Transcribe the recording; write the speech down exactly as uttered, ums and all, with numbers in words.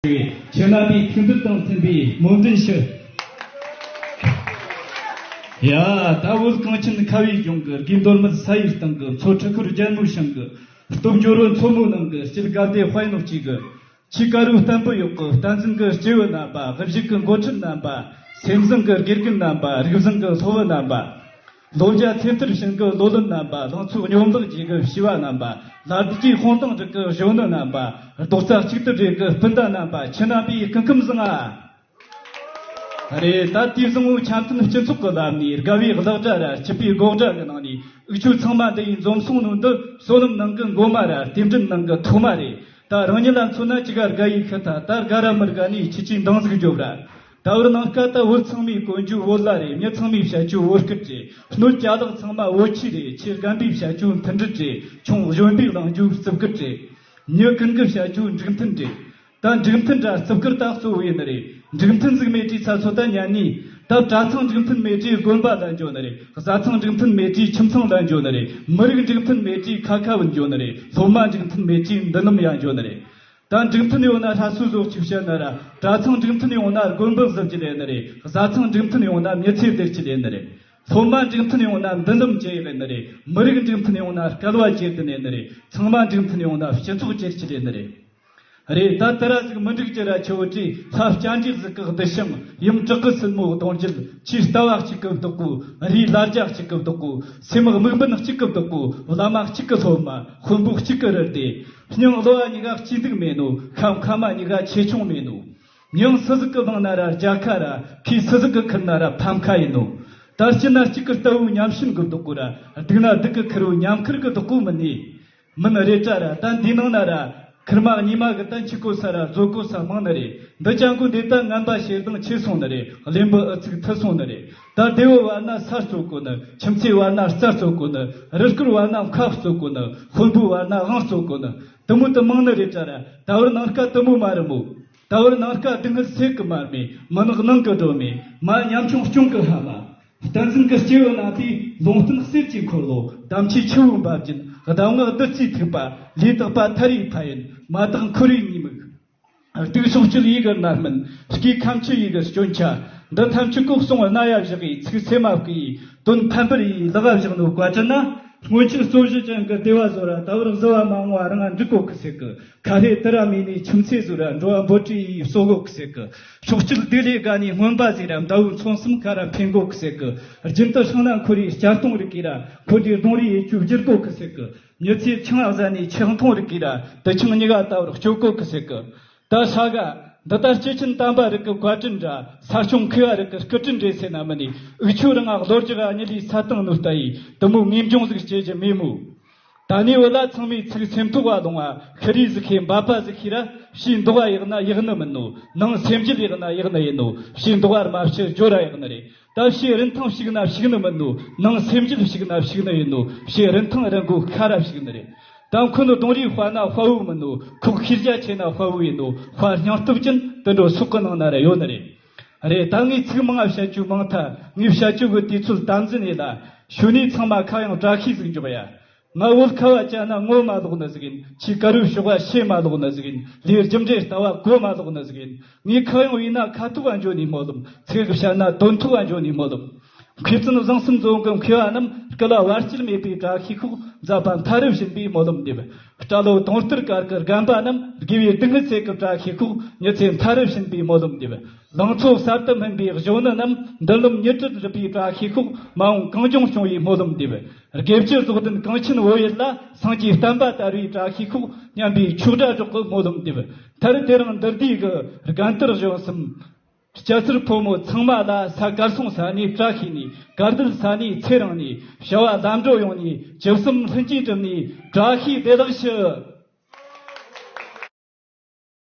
ཁྱེད་རྣམ་པའི་ཐུགས་འདོད་དང་མཐུན་པའི་སྨོན་འདུན་ཞུ། ཡ། ད་བོད་གངས་ཅན་ཁ་བའི་ལྗོངས་ཀྱི་དགུའི་མདོ་སྨད་ས་ཡི་སྟེང་གི་མཚོ་འཁྲུལ་འཁོར་རྒྱལ་མོའི་ཞིང་གི་སྟོབས་འབྱོར་བའི་མཚོ་མོའི་ནང་གི་དཔྱིད་དགའ་བདེ་དཔལ་ནོར་གཅིག་གི། ཆེས་དཀར་བོའི་བསྟན་པའི་འོག་གི་བསྟན་འཛིན་གྱི་སྐྱེས་བུ་རྣམ་པ། དབུ་བཞུགས་ཀྱི་འགོ་ཁྲིད་རྣམ་པ། སེམས་བཟང་གི་དགེ་རྒན་རྣམ་པ། རིགས་བཟང་གི་སློབ་བུ་རྣམ་པ། ལོ་བརྒྱ་ཚེ་མཐར་ཕྱིན་གྱི་ལོ་ལོན་རྣམ་པ། ལང་ཚོའི་སྙོམས་ལག་བརྗེ་གི་བྱིས་པ་རྣམ་པ། ལ་རྒྱའི་དཔུང་ཐང་སྒྲིག་གི་གཞོན་ནུ་རྣམ་པ། རྡོག་རྩ་གཅིག་ཏུ་སྒྲིལ་གི་སྤུན་ཟླ་རྣམ་པ། ཁྱེད་རྣམ་པའི་སྐུ་ཁམས་བཟང་ང་། རེད། ད་དེ་བཟང་བོའི་འཆམ་མཐུན་སྤྱི་ཚོགས་ཀྱི་ལམ་ནས། དགའ་བའི་གླུ་སྒྲ་ར་སྐྱིད་པའི་སྒོ་སྒྲ་གི་ནང་ནས། འུ་ཆོ་ཚང་མ་འདི་ཡི་འཛོམས་སོང་ནོ་འདི། བསོད་ནམས་ནང་གི་འགོ་མ་ར་རྟེན་འབྲེལ་ནང་གི་ཐོག་མ་རེད། ད་རང་ཉིད་ལ་མཚོན་ན་ཅི་ག་དགའ་ཡི་ཤི་ཐ། ད་དགའ་ར་མི་དགའ་ནས་ཁྱི་ཆོའི་འདང་ཟིག་རྒྱོབ་ར། ད་བར་ནངས་ཀ་ད་བོད་ཚང་མའི་གོན་རྒྱུ་བོད་ལྭ་རེད། མྱི་ཚང་མའི་བྱ་སྤྱོད་བོད་སྐད་རེད། སྣོད་ཅ་ལག་ཚང་མ་བོད་ཆས་རེད། ཆེས་རྒན་པའི་བྱ་སྤྱོད་མཐུན་སྒྲིལ་རེད། ཆུང་གཞོན་པའི་ལངས་རྒྱུ་རྩིབ་སྐད་རེད། མྱི་ཀུན་གྱི་བྱ་སྤྱོད་འགྲིག་མཐུན་རེད། ད་འགྲིག་མཐུན་ར་རྩིབ་སྐད་ད་གཙོ་བོ་ཡིན་ནི་རེད། འགྲིག་མཐུན་ཟིག་མེད་དུས་ཚ་ཚོ་ད་ཉན་ནི། ད་གྲྭ་ཚང་འགྲིག་མཐུན་མེད་དུས་དགོན་པ་ལ་འགྱོ་ནི་རེད། བཟའ་ཚང་འགྲིག་མཐུན་མེད་དུས་ཁྱིམ་ཚང་ལ་འགྱོ་ནི་རེད། མི་རིགས་འགྲིག་མཐུན་མེད་དུས་ཁ་ཁ་བུད་འགྱོ་ནི་རེད། སློབ་མ་འགྲིག་མཐུན་མེད་དུས་མདུན་ལམ་ཡང་འགྱོ་ནི་རེད། ད་འགྲིག་མཐུན་ཡོང་ན་ལྷ་སའི་བཟོ་ཅིག་བཤད་ན་ར། གྲྭ་ཚང་འགྲིག་མཐུན་ཡོང་ན་དགོན་པ་བཟི་གི་ལེན་ནི་རེད། བཟའ་ཚང་འགྲིག་མཐུན་ཡོང་ན་མི་ཚེ་སྡུག་གི་ལེན་ནི་རེད། སློབ་མ་འགྲིག་མཐུན་ཡོང་ན་མདུན་ལམ་ཇེ་ཡག་ཡིན་ནི་རེད། མི་རིགས་འགྲིག་མཐུན་ཡོང་ན་སྐལ་བ་ཇེ་བརྟན་ཡིན་ནི་རེད། ཚང་མ་འགྲིག་མཐུན་ཡོང་ན་སྤྱི་ཚོགས་ཇེ་སྐྱིད་ཡིན་ནི་རེད། རེད། ད་དེ་ར་ཟིག་མི་འགྲིག་རྒྱུ་ར་ཆེ་བོ་ཅི། ལྷ་སྤྱན་རས་གཟིགས་ཀྱི་གདུལ་ཞིང་། ཡུམ་བྲག་གི་སྲིན་མོའི་གདུང་རྒྱུད། ཆོས་ལྟ་བ་གཅིག་གི་བདག་པོ། རིའི་ལ་རྒྱ་གཅིག་གི་བདག་པོ། སེམས་དམིགས་འབེན་གཅིག་གི་བདག་པོ། བླ་མ་གཅིག་གི་སློབ་མ། དཔོན་པོ་གཅིག་གི་རུ་སྡེ། སྙིང་གློ་བ་གཉིས་ཀ་གཅིག་འདུག་མེད་ནོ། ཁམས་ཁ་མ་གཉིས་ཀ་ཆེ་ཆུང་མེད་ནོ། མྱིང་སུ་ཟིག་གི་བླངས་ན་ར་རྒྱལ་ཁ་ར། ཁོས་སུ་ཟིག་གི་ཁུར་ན་ར་ཕམ་ཁ་ཡིན་ནོ། ད་སྐྱིད་ན་སྐྱིད་གི་ལྟ་བུའི་ཉམས་ཞིམ་གི་བདག་པོ་ར། སྡུག་ན་སྡུག་གི་ཁུར་བོའི་ཉམས་ཁུར་གི་བདག་པོ་མིན་ནི། མིན་རེད་དྲ་ར། ད་འདི་ནང་ན་ར་ཁུར་མ་གཉིས་མ་གི་ད་འཆི་གོ་ས་ར་རྫོགས་གོ་ས་མང་ནི་རེད། འདི་ཅང་གོ་འདི་ད་ངན་པ་ཞེ་སྡང་ཆེ་སོང་ནི་རེད། གླེན་པའི་ཨུ་ཚུགས་མཐུ་སོང་ནི་རེད། ད་སྡེ་བའི་བར་ན་ས་རྩོད་གོ་ནི། ཁྱིམ་མཚེས་བར་ན་རྩྭ་རྩོད་གོ་ནི། རུ་སྐོར་བར་ན་མཁའ་རྩོད་གོ་ནི། དཔོན་པོའི་བར་ན་དབང་རྩོད་གོ་ནི། དེ་མོ་དེ་མང་ནི་རེད་དྲ་ར། ད་བར་ནངས་ཀ་དེ་མོ་མ་རེད་མོ། ད་བར་ནངས་ཀ་སྡུག་བསྔལ་ཟས་ཀྱི་མར་མེ། མུན་ནག་ནང་གི་སྒྲོན་མེ། མ་ཉམ་ཆུང་སྐྱོང་གི་ལྷ་མ། བསྟན་འཛིན་གྱི་སྐྱེས་བུ་རྣམ་པའི་ལུང་བསྟན་གསེར་གྱི་འཁོར་ལོ། དམ་ཆོས་ཆུ་བོའི་འབབ་རྒྱུན། གདམས་ངག་བདུད་རྩིའི་ཐིགས་པ། ལས་དག་པ་མཐའ་རིས་ཕན་ཡོན། མ་དག་འཁོར་བའི་ཉེས་དམིགས། སྡིག་ཕྱོགས་བཅུ་ཡི་གེར་རྣམ་སྨིན། སྐྱེས་ཁམས་ཆུ་ཡི་གེར་སྐྱོན་ཆ། འདི་ཐམས་ཅད་ཀོ་གསུང་རྣ་ཡ་བཞག་གིས། ཚིག་སེམས་མ་བསྐུས་ཡིས། དོན་ཕན་པར་ཡིས་ལག་བཞག་ནོ་བཀའ་དྲིན་ན། སྔོན་ཆད་རྩོད་གཞི་ཅན་གྱི་སྡེ་བ་བཟོ་ར། ད་བར་བཟི་བ་མ་འོངས་བ་རང་ང་འགྲིག་གོ་གི་ཟེར་གི། ཁ་ཧེ་དི་ར་མི་ནི་ཁྱིམ་མཚེས་ཟུར་ར་འགྲོ་བ་འབོད་ཀྲི་ཡི་གསོ་གོ་གི་ཟེར་གི། ཕྱོགས་གཅིག་སྡིག་ལས་དགའ་ནི་སྔོན་པ་ཟིག་ར་མདའ་བོའི་མཚོན་སུམ་ཁ་ར་འཕེན་གོ་གི་ཟེར་གི། རྒྱུན་དུ་ཤིང་ནགས་འཁོར་རིའི་སྐྱ་སྟོང་རིག་གི་ར་འཁོར་འདིའི་སྡོང་རིའི་ཡེ་ཆུ་བསྒྱུར་གོ་གི་ཟེར་གི། མྱི་ཚེ་ཆང་ཨ་ཟ་ནི་ཆེག་མཐོང་རིག་གི་ར་དུ་ཆང་གཉིས་ཀ་ལྟ་བུར་སྤྱོད་གོ་གི་ཟེར་གི། ད་ཧྲ་ག་འདི་ལྟར་སྐྱེས་ཆེན་དམ་པ་རིག་གི་བཀའ་དྲིན་འདྲ། ས་སྐྱོང་མཁས་པ་རིག་གི་སྐུ་དྲིན་རེད་ཟེར་ན་མིན་ནི། འུ་ཆོ་རང་ང་ལོ་རྒྱུ་ག་གཉིད་ལས་ས་སྟེང་ནོ་ལྟ་ཡི་དུ་མོ་ངེས་འབྱུང་ཟིག་སྐྱེ་རྒྱུ་མེད་མོ། ད་ནི་བུ་ལ་ཚང་མའི་ཚིག་སེམས་ཐོག་བ་ལོང་བ། ཤི་རིས་ཟིག་ཤེས་འབབ་པ་ཟིག་ཤེས་ར། ཕྱིའི་མདོག་བ་ཡག་ན་ཡག་ནི་མིན་ནོ། ནང་སེམས་རྒྱུད་ཡག་ན་ཡག་ནི་ཡིན་ནོ། ཕྱིའི་མདོག་བར་མ་ཕྱི་སྦྱོར་ར་ཡག་ནི་རེད། ད་ཕྱིའི་རིན་ཐང་ཕྱུག་ན་ཕྱུག་ནི་མིན་ནོ། ནང་སེམས་རྒྱུད་ཕྱུག་ན་ཕྱུག་ནི་ཡིན་ནོ། ཕྱིའི་རིན་ཐང་རིན་གོ་ཤ་ར་ཕྱུག་ནི་རེད། ད་འཁོན་གདོང་རིས་དཔའ་ན་དཔའ་བོ་མིན་ནོ། ཁོག་ཤེས་རྒྱ་ཆེ་ན་དཔའ་བོ་ཡིན་ནོ། དཔའ་སྙིང་སྟོབས་ཅན་དུད་འགྲོ་སྲོག་གི་ནང་ན་ར་ཡོད་ནི་རེད། རེད། ད་ངས་ཚིག་མང་ང་བཤད་རྒྱུ་མང་ཐལ། ངས་བཤད་རྒྱུ་གི་དུས་ཚོད་དམ་འཛིན་ཡེད་ལ། ཞུ་ནས་ཚང་མ་ཁ་གཡང་བཀྲ་ཤིས་ཟིག་འཇོག་ཡ། ང་བོད་ཁ་བ་ཅན་ན་ངོ་མ་ལོག་ནི་ཟིག་ཡིན། ཆེས་དཀར་བོའི་ཕྱོགས་བ་ཤེས་མ་ལོག་ནི་ཟིག་ཡིན། ལས་རྒྱུ་འབྲས་ལྟ་བ་གོ་མ་ལོག་ནི་ཟིག་ཡིན། ངས་ཁ་གཡང་བས་ན་ཁ་ཐུག་ག་འཇོ་ནི་སྨོན་ལམ། ཚིག་གི་བཤད་ན་དོན་ཐུག་ག་འཇོ་ནི་སྨོན་ལམ། མཁས་བཙུན་བཟང་གསུམ་འཛོམས་ཀྱི་མཁས་པ་རྣམས། སྐུ་ལ་བར་ཆད་མེད་པའི་བཀྲ་ཤིས་ཤོག། མཛད་པ་མཐའ་རུ་ཕྱིན་པའི་སྨོན་ལམ་འདེབས། སྐྲ་ལོ་དུང་ལྟར་དཀར་གི་རྒན་པ་རྣམས། དགེ་བའི་སྡུག་བསྔལ་སེལ་གི་བཀྲ་ཤིས་ཤོག། མྱི་ཚེ་མཐའ་རུ་ཕྱིན་པའི་སྨོན་ལམ་འདེབས། ལང་ཚོ་གསར་དུ་སྨིན་པའི་གཞོན་ནུ་རྣམས། མདུན་ལམ་མྱུར་དུ་རིག་པའི་བཀྲ་ཤིས་ཤོག། མ་འོངས་གངས་ལྗོངས་སྐྱོང་བའི་སྨོན་ལམ་འདེབས། དགེ་བཅུ་རྫོགས་ལྡན་གངས་ཅན་བོད་ཡུལ་ལ། སངས་རྒྱས་བསྟན་པ་དར་བའི་བཀྲ་ཤིས་ཤོག། སྙན་པའི་ཆོས་སྒྲ་སྒྲོག་གི་སྨོན་ལམ་འདེབས། མཐར་དེ་རིང་འདིར་བསྡུས་ཀྱི་རྒན་དར་གཞོན་གསུམ། སྐྱ་སེར་ཕོ་མོ་ཚང་མ་ལ་ས་གར་སོང་ས་ནས་བཀྲ་ཤིས་ནས། གར་སྡོད་ས་ནས་ཚེ་རིང་ནས། བྱ་བ་ལམ་འགྲོ་ཡོང་ནས། ཇི་བསམ་ལྷུན་གྱིས་འགྲུབ་ནས། བཀྲ་ཤིས་བདེ་ལེགས་ཞུ།